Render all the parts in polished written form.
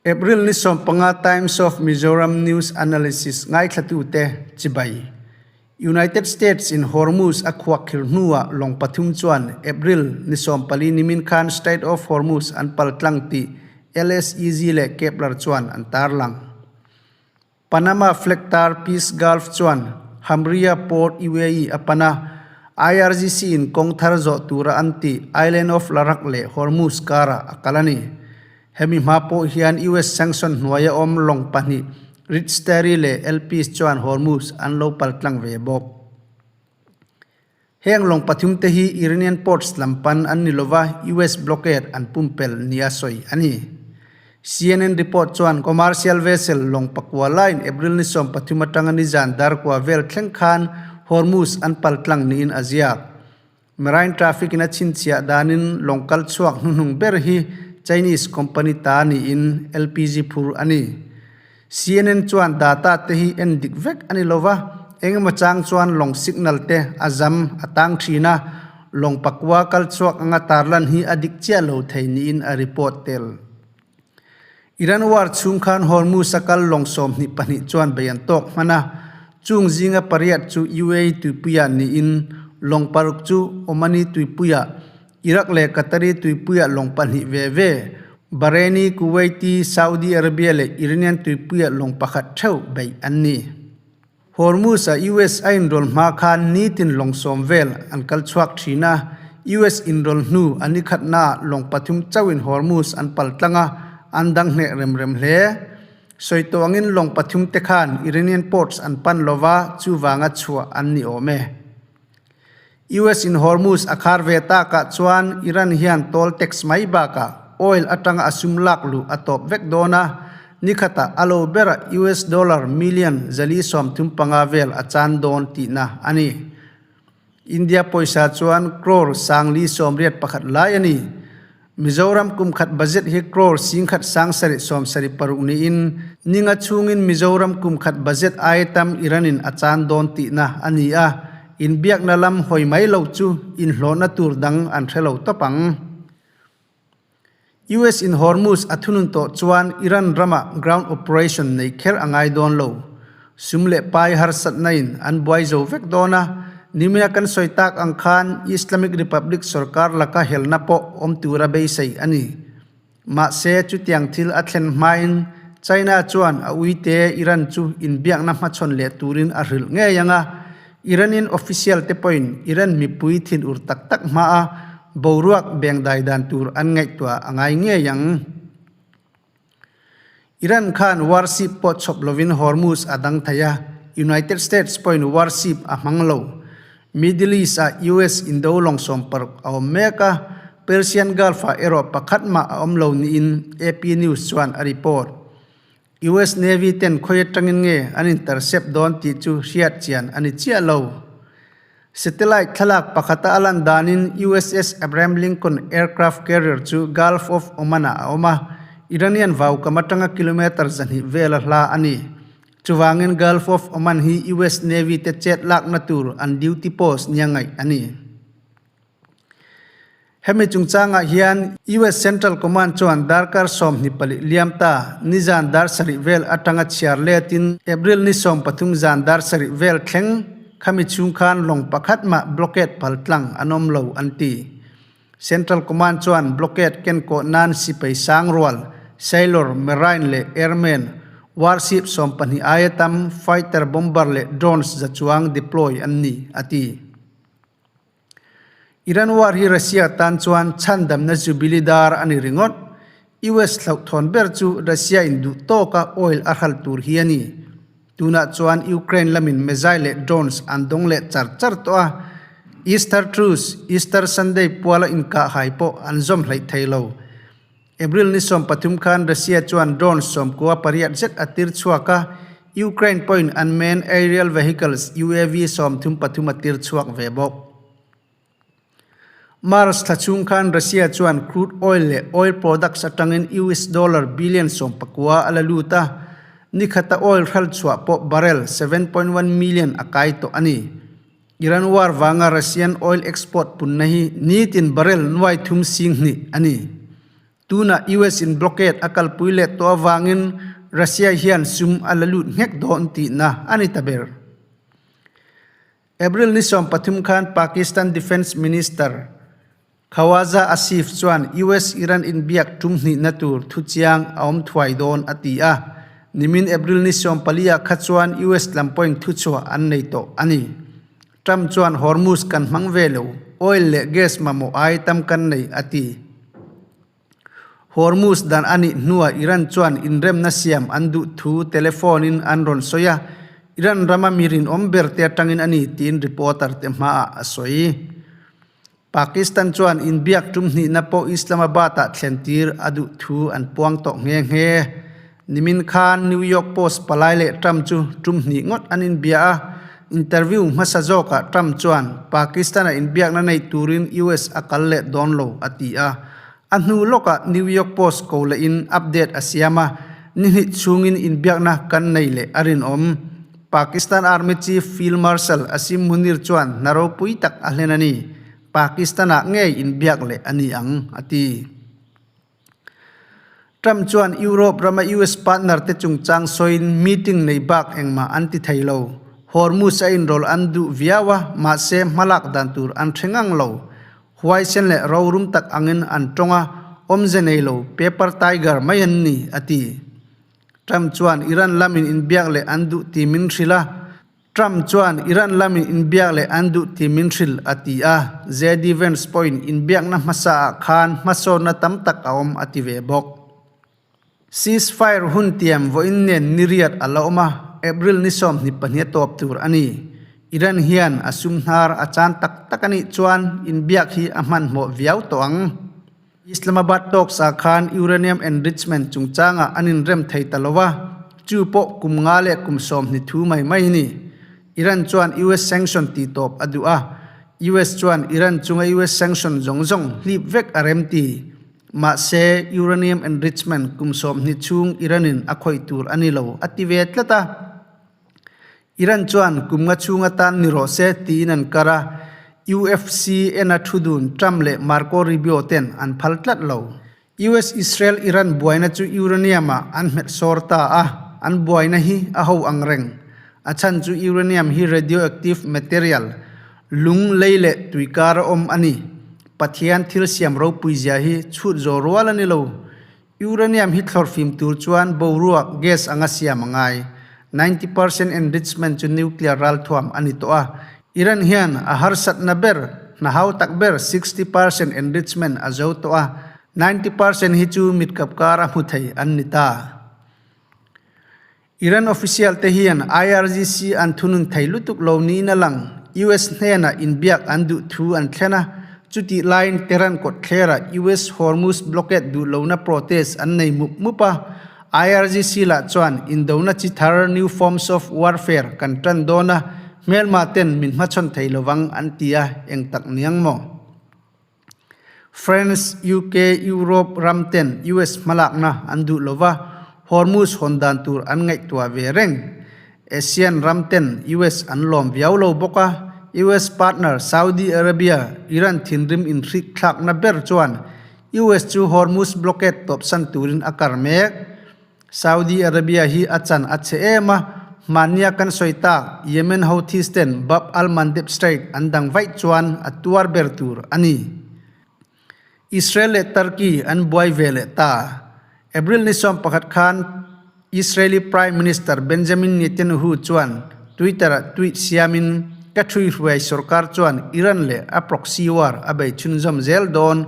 April ni 15 Times of Mizoram News Analysis ngaithlatute chibai. United States in Hormuz a khuakhir hnuah lawng pathum chuan April ni 14 nimin khan Strait of Hormuz an paltlang tih LSEG leh Kpler chuan an tarlang. Panama flag tar Peace Gulf chuan Hamriya Port UAE a pan a, IRGC in kawng thar zawh tura an tih Island of Larak leh Hormuz karah a kal a ni. Hemi hma pawh hian US sanction hnuaia awm lawng pahnih Rich Starry leh Elpis chuan Hormuz an lo paltlang ve bawk. Heng lawng pathum te hi Iranian ports lam pan an ni lova US blockade an pumpelh nia sawi a ni. CNN report chuan commercial vessel lawng pakua laiin April ni 13 atanga nizan darkua vel thleng khan Hormuz an paltlang niin a ziak. Marine traffic in a chhinchhiah danin lawng kal chhuak hnuhnung ber hi Chinese company ta niin LPG phur a ni. CNN chuan data te hi en dik vek a ni lova, engemaw chang chuan lawng signal te a zam a tang thin a, lawng pakua kal chhuak anga tarlan hi a dik chiah lo thei niin a report tel. Iran war chhung khan Hormuz a kal lawng 22 chuan bei an tawk hman a, chung zinga pariat chu UAE tuipuiah niin lawng paruk chu Omani tuipuiah Iraq leh Qatari tuipuiah lawng pahnih ve ve, Bahraini, Kuwaiti, Saudi Arabia leh Iranian tuipuiah lawng pakhat theuh beih an ni. Hormuz-a US a inrawl hma khan nitin lawng sawm vel an kal chhuak thin a, US inrawl hnu a ni khatnaah lawng pathum chauhin Hormuz an pal tlang a, an dang hneh rem rem hle. Sawi tawh angin lawng pathum te khan Iranian ports an pan lova, chuvanga chhuah an ni awm e. US in Hormuz a khar ve takah chuan Iran hian toll tax mai bakah oil atanga a sum lak luh a tawp vek dawn a, nikhatah a lo berah US dollar million 435 vel a chan dawn tihna a ni. India pawisa chuan crore 481 lai a ni. Mizoram kum khat budget hi crore 1776 niin ninga chhungin Mizoram kum khat budget aia tam Iran-in a chan dawn tihna a ni a, inbiakna lam hawi mai lo chu inhlawhna tur dang an hre lo tawp ang. US in Hormuz a thunun tawh chuan Iran ramah ground operation nei kher a ngai dawn lo. Sum leh pai harsatna in an buai zo vek dawn a, nimina kan sawi tak ang khan Islamic Republic sorkar laka helna pawh awm tura beisei a ni. Mahse, chutiang thil a thlen hmain China chuan a uite Iran chu inbiakna hmachhawn leh turin a hrilh ngei ang a, Iranian official te pawhin Iran mipui thinur tak tak hmaa boruak bengdai dan tur an ngaihtuah a ngai ngei ang. Iran khan warship pawh chhawp lovin Hormuz a dang thei a, United States pawhin warship a hmang lo. Middle East-ah US indo lawng sawmparuk a awm mek a, Persian Gulf-ah erawh pakhat mah a awm lo niin AP News chuan a report. US Navy ten khawi atangin nge an intercept dawn tih chu hriat chian a ni chiah lo. Satellite thlalak pakhata a lan danin USS Abraham Lincoln aircraft carrier chu Gulf of Oman-ah a awm a, Iranian vaukam atanga kilometre 200 vela hla a ni. Chuvangin Gulf of Oman hi US Navy te chet lakna tur an duty post nia ngaih a ni. Hemi chungchangah hian US Central Command chuan darkar 24 liam ta nizan dar sarih vel atanga chhiar letin April ni 13 zan dar sarih vel thleng khami chhung khan lawng pakhat mah blockade phal tlang an awm lo an ti. Central Command chuan blockade kenkawh nan sipai sang rual, sailor, marine leh airmen, warship 12 aia tam, fighter bomber leh drones za chuang deploy an ni, a ti. Iran war hi Russia tan chuan chhandamna jubilee dar a ni ringawt. US hlauhthawn ber chu Russia in duh tawka oil a hral tur hi a ni. Tunah chuan Ukraine lamin missile leh drones an dawng leh char char tawh a. Easter Truce, Easter Sunday puala inkahhai pawh an zawm hleih thei lo. April ni 13 khan Russia chuan drone 98 zet a tir chhuak a, Ukraine pawhin unmanned aerial vehicles, UAV, 33 a tir chhuak ve bawk. March thla chhung khan Russia chuan crude oil leh oil products atangin US dollar billion 19 a la lut a, ni khata oil hral chhuah pawh barrel 7.1 million a kai tawh a ni. Iran war vanga Russian oil export punna hi nitin barrel nuai thum sing hnih a ni. Tunah US in blockade a kalpui leh tawh avangin Russia hian sum a la lut nghek dawn tihna a ni ta ber. April ni 13 khan Pakistan Defence Minister Khawaja Asif chuan US-Iran inbiak tum hnihna tur thuchiang a awm thuai dawn a ti a. Nimin April ni 14 ah kha chuan US lam pawhin thuchhuah an nei tawh a ni. Trump chuan Hormuz kan hmang ve lo, oil leh gas mamawh ai tam kan nei, a ti. Hormuz dan a nih hnuah Iran chuan inremna siam an duh thu telephone-in an rawn sawi a, Iran rama mi rinawm ber te atangin a ni tiin reporter te hmaah a sawi. Pakistan chuan inbiak tum hnihna pawh Islamabad-ah thlentir a duh thu an puang tawh nghe nghe. Nimin khan New York Post palai leh Trump chu tum hnih ngawt an inbia a, interview hmasa zawkah Trump chuan Pakistan-a inbiakna neih turin US a kal leh dawn lo a ti a. A hnu lawkah New York Post ko lehin update a siam a, ni hnih chhungin inbiakna kan nei leh a rinawm. Pakistan Army Chief Field Marshal Asim Munir chuan hna ropui tak a hlen a ni, Pakistan-ah ngei inbiak leh a ni ang, a ti. Trump chuan Europe rama US partner te chungchang sawiin meeting nei bak engmah an ti thei lo. Hormuz a inrawlh an duh viau a, mahse hmalak dan tur an hre ngang lo. Huaisen leh rorum tak angin an tawng a, awmze nei lo, paper tiger mai an ni, a ti. Trump chuan Iran lamin inbiak leh an duh tih min hrilh a. Trump chuan Iran lamin inbiak leh an duh tih min hrilh a ti a. JD Vance pawhin inbiakna hmasaah khan hmasawnna tam tak a awm a ti ve bawk. Ceasefire hun tiam vawiin nen ni riat a la awm a, April ni 22 a tawp tur a ni. Iran hian a sum hnar a chan tak tak a nih chuan inbiak hi a hmanhmawh viau tawh ang. Islamabad talks ah khan uranium enrichment chungchangah an inrem thei ta lo a, chu pawh kum nga leh kum 20 thu mai mai a ni. Iran chuan US sanction tih tawp a duh a, US chuan Iran chunga US sanction zawng zawng hlip vek a rem ti. Mahse, uranium enrichment kum 20 chhung Iran-in a khawih tur a ni lo a ti ve tlat a. Iran chuan kum nga chhung atan ni rawh se tiin an kar a, UFC ena thu dun Trump leh Marco Rubio ten an phal tlat lo. US-Israel-Iran buaina chu uranium-ah an hmet sawr ta a, an buaina hi a ho ang reng. A chhan chu uranium hi radioactive material, lung, lei leh tui kar a awm a ni. Pathian thil siam ropui zia hi chhut zawh rual a ni lo. Uranium hi thlawr fim tur chuan boruak, gas, anga siam a ngai. 90% enrichment chu nuclear ralthuam a ni tawh a. Iran hian a harsatna ber, hna hau tak ber 60% enrichment a zo tawh a. 90% hi chu mitkap kar a hmu thei an ni ta. Iran official te hian IRGC an thunun thei lutuk lo niin a lang. US hnenah inbiak an duh thu an thlen a, chutih laiin Tehran kawtthlerah US Hormuz blockade duh lohna protest an nei mup mup a. IRGC lah chuan indona chi thar, new forms of warfare, kan tan dawn a, hmelma ten min hmachhawn thei lovang an ti a, eng tak niang maw? France, UK, Europe ram ten US hmalakna an duh lova, Hormuz hawn dan tur an ngaihtuah ve reng. Asian ram ten US an lawm viau lo bawk a, US partner Saudi Arabia, Iran thinrim inhrik thlakna ber chuan US chu Hormuz blockade tawpsan turin a kar mek. Saudi Arabia hi a chan a chhe em a, hmania kan sawi tak Yemen Houthis ten Bab al-Mandeb Strait an dang vaih chuan a tuar ber tur a ni. Israel leh Turkey an buai ve leh ta. April ni 11 khan Israeli Prime Minister Benjamin Netanyahu chuan Twitter-ah tweet siamin, Ka thuihruai sorkar chuan Iran leh a proxy war a bei chhunzawm zel dawn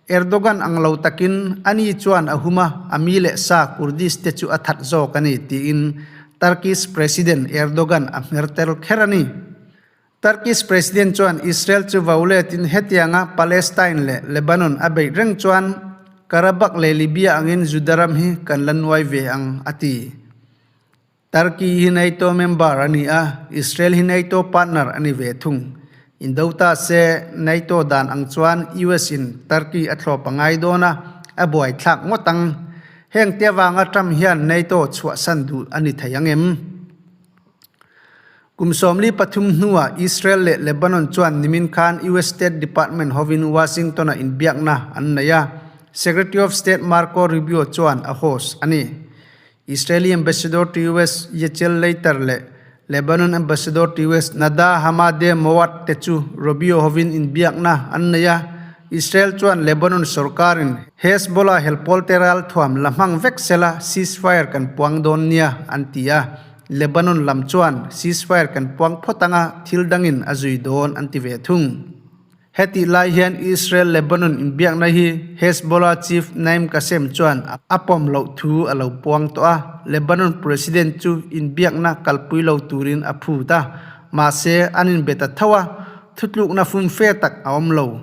Erdogan ang lo takin ani chuan a hum a, a mi leh sa Kurdish te chu a that zawk a ni tiin Turkish President Erdogan a hmer tel kher a ni. Turkish President chuan Israel chu vo letin hetianga Palestine leh Lebanon a beih reng chuan Karabakh leh Libya angin Juda ram hi kan la nuai ve ang a ti. Turkey hi NATO member a ni a, Israel hi NATO partner a ni ve thung. Indo ta se, NATO dan ang chuan US in Turkey a thlawp a ngai dawn a, a buaithlak ngawt ang. Heng te avanga Trump hian NATO chhuahsan duh a ni thei ang em? Kum 43 hnuah Israel leh Lebanon chuan nimin khan US State Department hovin Washington-ah inbiakna an nei a. Secretary of State Marco Rubio chuan a host a ni. Israeli Ambassador to US Yechiel Leiter leh Lebanon Ambassador to US Nada Hamadeh Mowad te chu Rubio hovin inbiakna an nei a. Israel chuan Lebanon sorkarin Hezbollah helpawl te ralthuam la hmang vek sela ceasefire kan puang dawn nia an ti a. Lebanon lam chuan ceasefire kan puang phawt anga thil dangin a zui dawn an ti ve thung. Hetih lai hian Israel-Lebanon inbiakna hi Hezbollah chief Naim Qassem chuan a pawm loh thu a lo puang tawh a, Lebanon president chu inbiakna kalpui lo turin a phut a, mahse an inbe ta tho a, thutlukna fumfe tak a awm lo.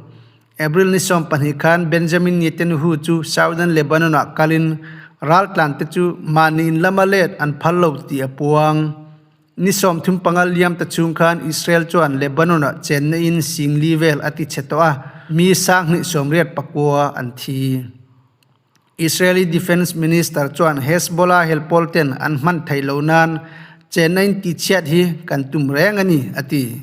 April ni 12 khan Benjamin Netanyahu chu Southern Lebanon-ah kalin raltlante chu mahni in lama let an phal lo tih a puang. Ni 35 liam ta chhung khan Israel chuan Lebanon-ah chenna in singli vel a ti chhe tawh a, mi 28,000 an thi. Israeli Defence Minister chuan Hezbollah helpawl ten an hman theih loh nan chenna in tihchhiat hi kan tum reng a ni, a ti.